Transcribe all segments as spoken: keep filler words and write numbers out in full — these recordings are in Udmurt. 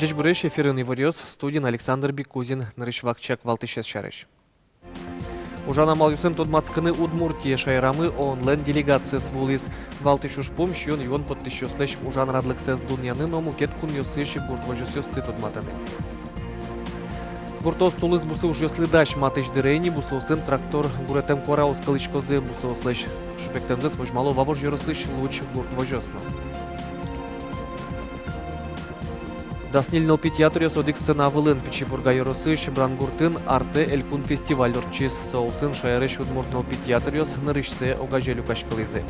Ӟечбуресь! Эфирын иворъёс, студиын Александр Бекузин. Нырысь вакчияк валтӥсез сярысь. Ужан амалъёсын тодматскыны Удмуртие шаерамы ООН-лэн делегациез вуылӥз. Валтӥсь ужпум — сиён-юон поттӥсьёслэсь ужан радлыксэс дунъяны но мукет кунъёсысь гурт возёсъёсты тодматыны. Гуртоос тулыс бусы ужъёслы дась. Матысь дыре ини бусыосын трактор гуретэм куараос кылӥськозы. Бусыослэсь шупектэмзэс возьмало Вавож ёросысь Луч гурт возёс но. Дас ньыль нылпи театръёс одӥг сцена вылын. Пичи Пурга ёросысь Брангуртын «Артэ» элькун фестиваль ортчиз. Со улсын шаерысь удмурт нылпи театръёс нырысьсэ огазе люкаськылӥзы.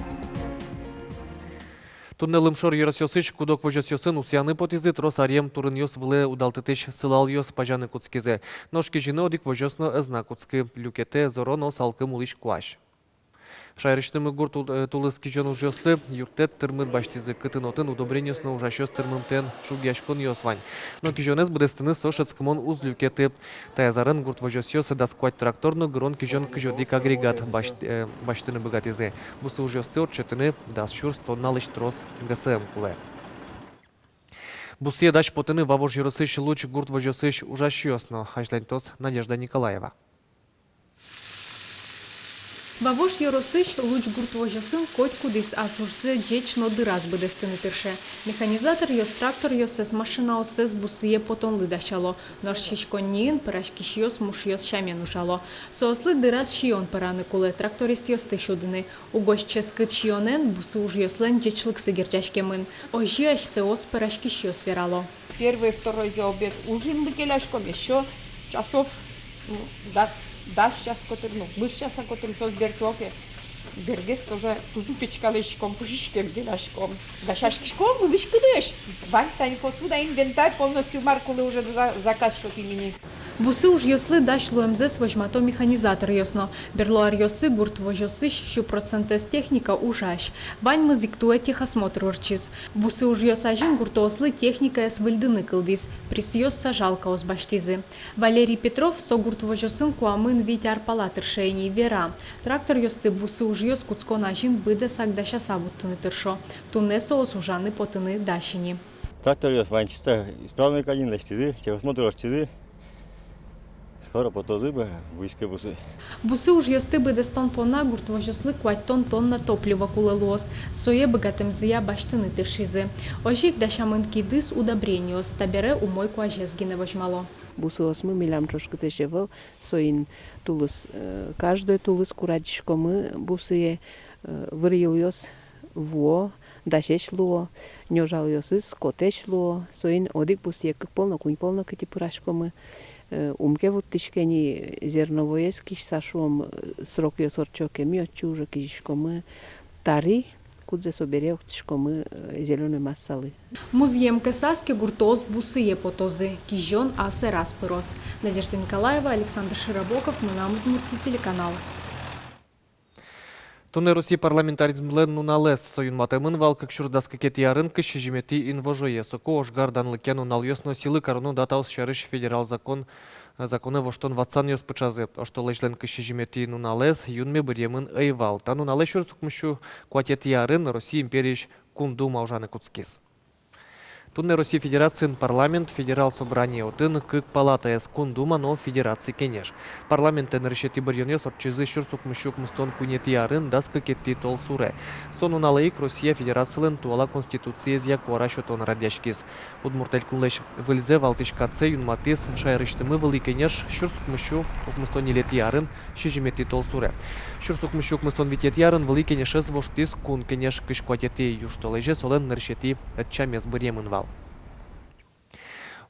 Туннэ лымшор ёросъёсысь куд-ог возёсъёсын усъяны потӥзы, трос аръем турынъёс вылэ удалтытӥсь сылалъёс пазяны кутскизы. Нош кизьыны одӥг возёс но ӧз на кутскы. Люкетэ зоро но салкым улӥсь куазь. Шаерысьтымы гурт тул-, э, тулыс кизён ужъёслы юрттэт тырмыт басьтӥзы, кытын отын удобрениос но ужасьёс тырмымтэен шугъяськонъёс вань. Но кизёнэз быдэстыны со шӧдскымон уз люкеты. Таяз арын гурт возёсъёс дас куать трактор но гырон кизён кызь одӥг агрегат басьт-, э, басьтыны быгатӥзы. Бусы ужъёсты ортчытыны дас сюрс тонналэсь трос ГСМ кулэ. Бусые дась потыны Вавож ёросысь Луч гурт возёсысь ужасьёс но. Азьланьтоз Надежда Николаева. Вавож ёросысь Луч гурт возёсын котькудӥз ас ужзэ ӟеч но дыраз быдэстыны тырше. Механизаторъёс тракторъёссэс, машинаоссэс бусые потонлы дасяло. Нош сиськонниын пӧраськисьёс мушъёс сямен ужало. Соослы дыраз сиён пӧраны кулэ, трактористъёсты сюдыны. Угось ческыт сиёнэн бусы ужъёслэн ӟечлыксы герӟаськемын. Озьы асьсэос пӧраськисьёс верало. Первой, второй заобед ужинлы келяськом, ещё часов, ну, дас, дас час котыр, ну, кызь часа котыр соос бертыло ке, бергес тоже тузы печкалэськом, пыжиськем, келяськом. Дасяськиськом, мылысь-кыдысь. Вань тани посуда, инвентарь полностью, мар кулэ, уже за-, заказ шотӥм ини. Бусы ужъёслы дась луэмзэс возьмато механизаторъёс но. Берло аръёсы гурт возёсысь сю процентэз техника ужась. Ваньмыз ик туэ техосмотр ортчиз. Бусы ужъёс азьын гуртоослы техникаез выльдыны кылдӥз, пресъёс, сажалкаос басьтӥзы. Валерий Петров со гурт возёсын куамын вить ар пала тырше ини, вера: тракторъёсты бусы ужъёс кутскон азьын быдэсак дасяса вуттыны тыршо. Туннэ соос ужаны потыны дась ини. Тракторъёс вань чисто исправной кадь ини лэсьтӥзы, техосмотр ортчизы. Скоро потозы бы вуиське бусы. Бусы ужъёсты быдэстон понна гурт возёслы куатьтон тонна топливо кулэ луоз. Сое быгатэмзыя басьтыны тыршизы. Озьы ик дасямын кидыс, удобрениос, табере умой куазез гинэ возьмало. Бусыосмы милям ӵошкытэсь ӧвӧл, соин тулыс, э, каждой тулыс курадӟиськомы бусые, э, вырйылъёс вуо, дасесь луо, нёжалъёсыз котэсь луо, соин одӥг бусые кык пол но, куинь пол но кытӥ пыраськомы, э, ум ке вуттӥське ни, зерновоез кисьса, шуом, э, срокъёс ортчо ке, ми отчы уже кизиськомы тари, кудзэ собере октӥськомы, э, зелёной массалы. Музъем кӧсаз ке, гуртоос бусые потозы, кизён ас ӧраз пыроз. Надежда Николаева, Александр Широбоков, «Мынам Удмуртие» телеканал. Туннэ Россия парламентаризмлэн нуналэз. Со юнматэмын вал кык сюрс дас кыкетӥ арын, кызь сизьыметӥ инвожое. Соку ожгар данлыкъя нуналъёс но сӥлы кароно датаос сярысь федерал закон, законэ воштон-ватсанъёс пыӵазы. Оштолэзьлэн кызь сизьыметӥ нуналэз юнме быръемын ӧй вал. Та нуналэ сюрс укмыссю куатетӥ арын Россия империысь Кун Дума ужаны кутскиз. Туннэ Россия Федерациын парламент, Федерал Собрание, отын кык палатаез: Кун Дума но Федераци Кенеш. Парламентэ нырысетӥ быръёнъёс ортчизы сюрс укмыссю укмыстон куинетӥ арын, дас кыкетӥ толсуре. Со нуналэ ик Россия Федерацилэн туала Конституциезъя куара сётон радъяськиз. Удмурт Элькунлэсь выльзэ валтӥсь катсэ юнматӥз шаерысьтымы Вылӥ Кенеш сюрс укмыссю укмыстон ньылетӥ арын, сизьыметӥ толсуре. Сюрс укмыссю укмыстон витетӥ арын Вылӥ Кенешез воштӥз Кун Кенеш. Кызь куатетӥ южтолэзе солэн нырысетӥ ӧтчамез быръемын вал.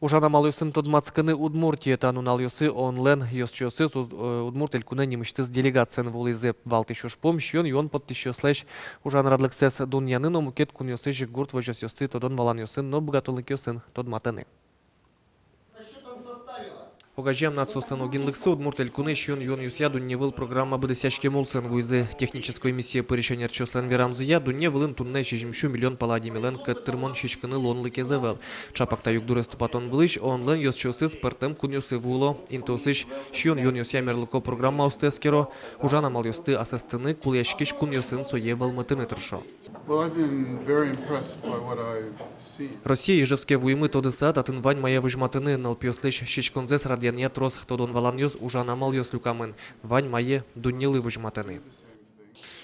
Ужан амалъёсын тодматскыны Удмуртие. Та нуналъёсы ООН-лэн ёзчиосыз уз-, э, Удмурт Элькунэ нимысьтыз делегациен вуылӥзы. Валтӥсь ужпум — сиён-юон поттӥсьёслэсь ужан радлыксэс дунъяны но мукет кунъёсысь гурт возёсъёсты тодон-валанъёсын но быгатонлыкъёсын тодматыны. Огазеям нациослэн огинлыксы Удмурт Элькунысь сиён-юонъёсъя дунневыл программа быдэсъяськем улсын вуизы. Технической миссие пырись ӧнерчиослэн верамзыя, дунне вылын туннэ сизьымсю миллион пала адямилэн кӧттырмон сиськыны луонлыкез ӧвӧл. Чапак та югдурез тупатон вылысь ООН-лэн ёзчиосыз пӧртэм кунъёсы вуыло, интыосысь сиён-юонъёсъя мерлыко программаосты эскеро, ужан амалъёсты асэстыны, кулэяськись кунъёсын сое вӧлмытыны тыршо. Well, I've been very impressed by what I've seen. Россие Ижевске вуимы тодыса, татын вань мае возьматыны. Нылпиослэсь сиськонзэс радъянъя трос тодон-валанъёс, ужан амалъёс люкамын. Вань мае дуннелы возьматыны.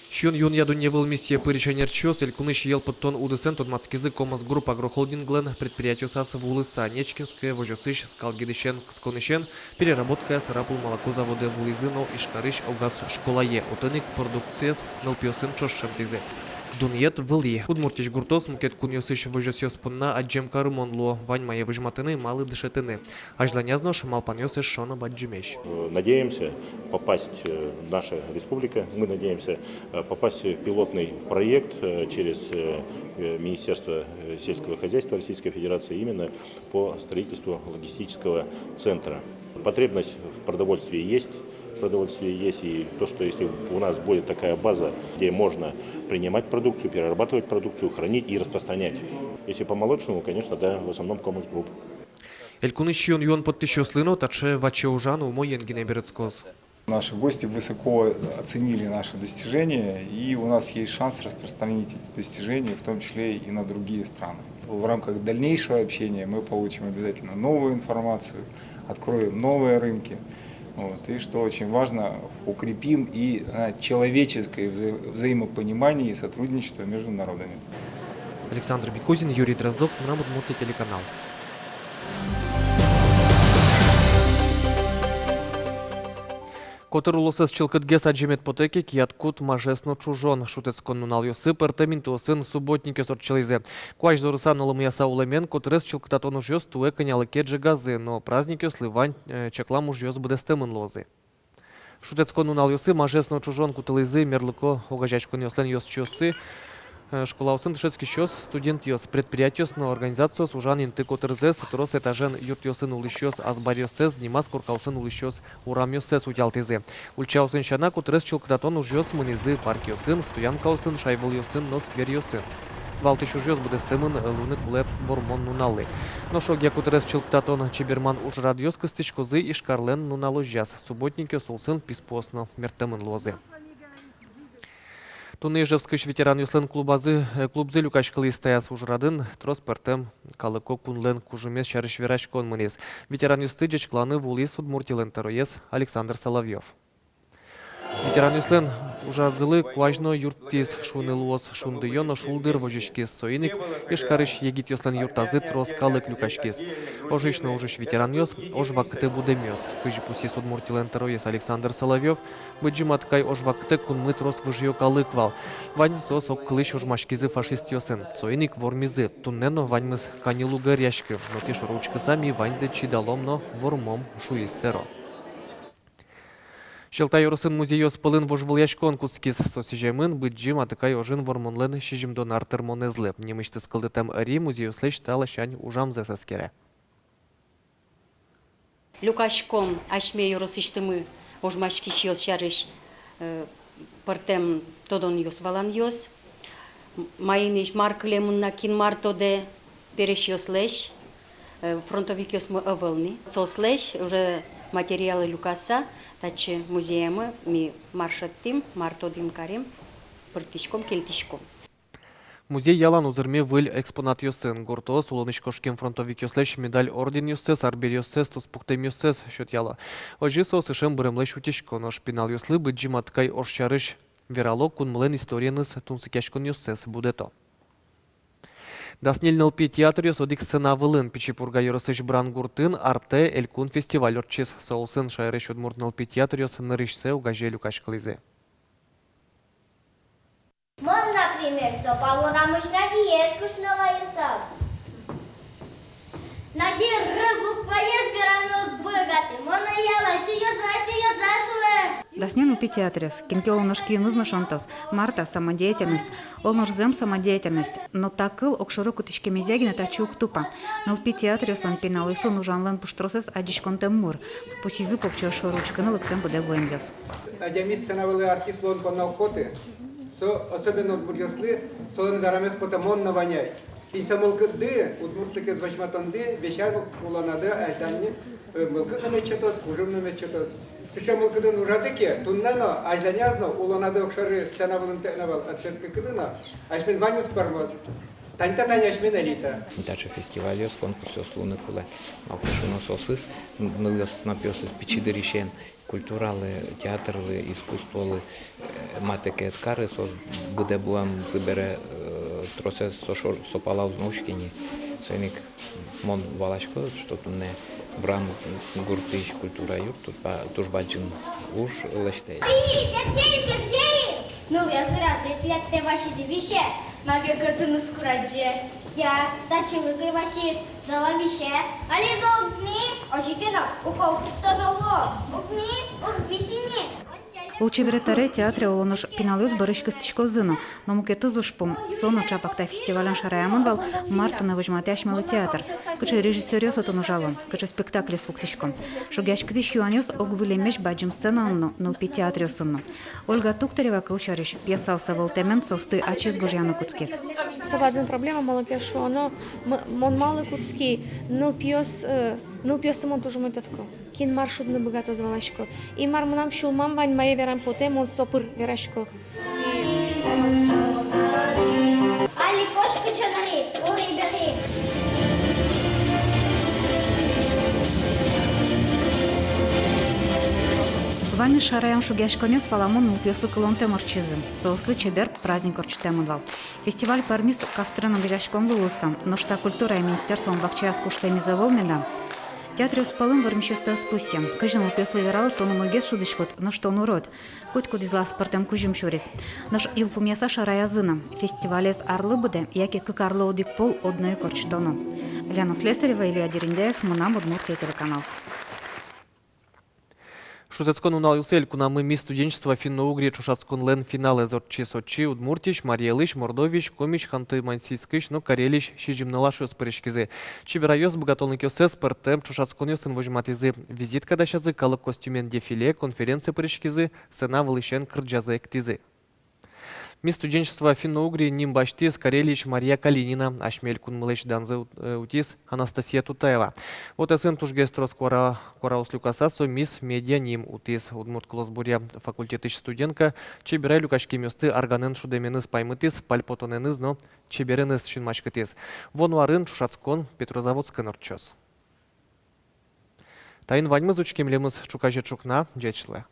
Сиён-юонъя дунневыл миссие пырись ӧнерчиос элькунысь йӧл поттон удысэн тодматскизы «Комос Групп» агрохолдинглэн предприятиосаз вуылыса. Нечкинское возёсысь скал гидысен кысконысен переработкая Сарапул молоко заводэ вуылӥзы но Ижкарысь огаз школае. Отын ик продукциез нылпиосын ӵош шӧмтӥзы. Дунъет вылӥ. Удмуртиысь гуртъёс мукет кунъёсысь возёсъёс понна адӟем карымон луо. Вань мае возьматыны, малы дышетыны. Азьланяз нош малпанъёс эшшо но бадӟымесь. Надеемся попасть, э, наша республика, мы надеемся, э, попасть в пилотный проект, э, через, э, э, Министерство, э, сельского хозяйства Российской Федерации именно по строительству логистического центра. Потребность в продовольствии есть, продовольствие есть, и то, что если у нас будет такая база, где можно принимать продукцию, перерабатывать продукцию, хранить и распространять. Если по молочному, конечно, да, в основном Комос Групп. Элькунысь сиён-юон поттӥсьёслы но таӵе ваче ужан умоен гинэ берытскоз. Наши гости высоко оценили наши достижения, и у нас есть шанс распространить эти достижения, в том числе и на другие страны. В рамках дальнейшего общения мы получим обязательно новую информацию, откроем новые рынки. Вот. И что очень важно, укрепим и, а, человеческое вза-, взаимопонимание и сотрудничество между народами. Александр Бекузин, Юрий Дроздов, «Мынам Удмуртие» телеканал. Котыр улосэз чылкытгес адӟемед потэ ке, кияд кут Мажес но Чужон. Шутэтскон нуналъёсы пӧртэм интыосын субботникъёс ортчылӥзы. Куазь зорыса но лымыяса улэмен котырез чылкытатон ужъёс туэ кӧнялы ке ӝегазы, но праздникъёслы вань, э, чаклам ужъёс быдэстэмын луозы. Шутэтскон нуналъёсы Мажес но Чужон кутылӥзы мерлыко огазеяськонъёслэн ёзчиоссы, э, школаосын дышетскисьёс, студентъёс, предприятиос но организациос ужан инты котырзэс, трос этажен юртъёсын улӥсьёс азбаръёссэс, нимаз коркаосын улӥсьёс урамъёссэс утялтӥзы. Ульчаосын сяна, котырез чылкытатон ужъёс мынӥзы паркъёсын, стоянкаосын, шайвылъёсын но скверъёсын. Валтӥсь ужъёс быдэстэмын луыны кулэ Вормон нуналлы. Нош огъя котырез чылкытатон чеберман ужрадъёс кыстӥськозы Ижкарлэн нуналозяз. Субботникъёс улсын писпуос но мерттэмын луозы. Туннэ Ижевскысь ветеранъёслэн клубазы, э, клубзы люкаськылӥз. Таяз ужрадын трос пӧртэм калыко кунлэн кужымез сярысь вераськон мынӥз. Ветеранъёсты ӟечкыланы вуылӥз Удмуртилэн тӧроез Александр Соловьёв. Ветеранъёслэн ужрадзылы куазь но юрттӥз, шуыны луоз, шундыё но шулдыр возиськиз. Соин ик Ижкарысь егитъёслэн юртазы трос калык люкаськиз. Ожысь но ужысь ветеранъёс, ож вакытэ будэмъёс. Кызьы пусйиз Удмуртилэн тӧроез Александр Соловьёв, Быдӟым Атыкай ож вакытэ кунмы трос выжыё калык вал. Ваньзы соос огкылысь ожмаськизы фашистъёсын. Соин ик вормизы. Туннэ но ваньмыз каньыл уг ӧръяськы. Но тӥ шоры учкыса ми ваньзэ чидалом но вормом, шуиз тӧро. Сьӧлта ёросын музейёс пӧлын вожвылъяськон кутскиз. Со сӥземын Быдӟым Атыкай ожын Вормонлэн сизьымдон ар тырмонэзлы. Нимысьтыз кылдытэм ӧри музейёслэсь та ласянь ужамзэс эскере. Люкаськом асьме ёросысьтымы ожмаськисьёс сярысь, э, пӧртэм тодонъёс, валанъёс. М-, маинысь, мар кылемын на, кин мар тодэ, пересьёслэсь, э, фронтовикъёсмы ӧвӧл ни. Соослэсь уже материалы люкаса, татчы музеямы ми мар шедьтӥм, мар тодӥм, карим, пыртӥськом, кельтӥськом. Музей ялан узырме выль экспонатъёсын. Гуртоос улонысь кошкем фронтовикъёслэсь медаль-орденъёссэс, арбериоссэс, туспуктэмъёссэс сётъяло. Озьы соос ышем быремлэсь утисько, нош пиналъёслы Быдӟым Атыкай ож сярысь верало, кунмылэн историеныз тунсыкъяськонъёссэс будэто. Дас ньыль нылпи театръёс одӥг сцена вылын. Пичи Пурга ёросысь Брангуртын «Артэ» элькун фестиваль ортчиз. Со улсын шаерысь удмурт нылпи театръёс нырысьсэ огазе люкаськылӥзы. Мон, например, сопал урамысь Надиез кышно вайысал. Нади «р» букваез вераны уг быгаты. Мон ӧй яла, «Серёжа, Серёжа» шуэ. Дас ньыль нылпи театръёс. Кин ке оло нош киыныз но шонтоз. Мар та самодеятельность. Оло нош зэм самодеятельность. Но та кыл огшоры кутӥськемезъя гинэ татчы уг тупа. Нылпи театръёслэн пиналъёсын ужанлэн пуштросэз адӟиськонтэм мур. Пусйизы покчиос шоры учкыны лыктэм быдэ вуэмъёс. Адями сцена вылэ артист луон понна уг поты. Со особенно удмуртъёслы, солэн верамез потэ: мон но вань ай. Тӥни со мылкыдды, удмуртлыкез возьматонды весяк улонады азьлань, э, мылкыд но мед сётоз, кужым но мед сётоз. Сыӵе мылкыдын ужады ке, туннэ но, азьланяз но улонады огшоры сцена вылын тэк но ӧвӧл, ӧд дышетскыкуды но, асьмен ваньмыз пӧрмоз. Тани та, тани асьмен элита. Таӵе фестивальёс, конкурсъёс луыны кулэ. Малы ке шуоно, соосыз, м, нылъёсыз но пиосыз пичи дырысен культуралы, театрлы, искусстволы, э, матэк ӧд кары, соос быдэ вуэмзы бере, э, тросэз со шор-, со пала уз но учке ни. Соин ик мон валасько, что туннэ Брам гуртысь культура юрт туж ба-, туж бадӟым уж лэсьтэ. Нылъёс веразы: тӥляд тэ Васиды висе, мар ке кӧтыны курадӟе. Я, татчы лыктэ Васид, зала висе. Али зол уг ни, озьы ке но укол пуктоно луоз. Уг ни, уг висе ни. Лулчеберет аре театре, оло нош, пиналъёс бӧрысь кыстӥськозы но. Но мукетыз ужпум, со но чапак та фестивален шараямын вал, мар туннэ возьматэ асьмелы театр, кыӵе режиссёръёс отын ужало, кыӵе спектакльёс пуктӥсько. Шугъяськытӥсь юанъёс ог выллемесь бадӟым сценаын но, нылпи театръёсын но. Ольга Туктарева, кылсярысь, пьесаос ӧвӧлтэмен соосты ачиз гожъяны кутскиз. Со бадӟым проблема, малы ке шуоно, м-, мон малы кутски, нылпиос, э, нылпиосты мон туж умой тодӥсько. Кин мар шудыны быгатоз, валасько. И мар мынам сюлмам вань, мае верам потэ, мон со пыр верасько. Али кошкы чонари, ури-бери. Ваньмыз шараям шугъяськонъёс, валамон, нылпиослы кылонтэм ортчизы. Соослы чебер праздник ортчытэмын вал. Фестиваль пӧрмиз Кастрен огазеяськонлы луыса, нош та культурая министерстволэн бакчаяз куштэмез ӧвӧл меда. Театръёс пӧлын вормисьёсты ӧз пусъе. Кызьы нылпиослы верало: тон умойгес шудӥськод, нош тон урод. Котькудӥзлы аспӧртэм кузьым сюриз. Нош йылпумъяса шараязы на. Фестивалез арлы быдэ яке кык арлы одӥг пол одно ик ортчытоно. Лена Слесарева, Илья Дерендяев, «Мынам Удмуртие» телеканал. Шутэтскон нуналъёсы элькунамы «Мисс студенчества Финно-Угрии» ӵошатсконлэн финалэз ортчиз. Отчы Удмуртиысь, Марий Элысь, Мордовиысь, Комиысь, Ханты-Мансийскысь но Карелиысь сизьым нылашъёс пыриськизы. Чеберайёс быгатонлыкъёссэс пӧртэм ӵошатсконъёсын возьматӥзы: визитка дасязы, калык костюмен дефиле, конференцие пыриськизы, сцена вылысен кырӟазы, эктӥзы. «Мисс студенчества Финно-Угрии» ним басьтӥз Карелиысь Мария Калинина, асьме элькунмылэсь данзэ ут-, э, утиз Анастасия Тутаева. Вотэсын тужгес трос куара-, куараос люкаса, со «Мисс Медиа» ним утӥз. Удмурт кылосбуръя факультетысь студентка чеберай люкаськемъёсты арганэн шудэменыз паймытӥз, пальпотонэныз но чебереныз синмаськытӥз. Вуоно арын ӵошатскон Петрозаводскын ортчоз. Таин ваньмыз. Учке милемыз ӵуказе ӵукна. Ӟеч луэ.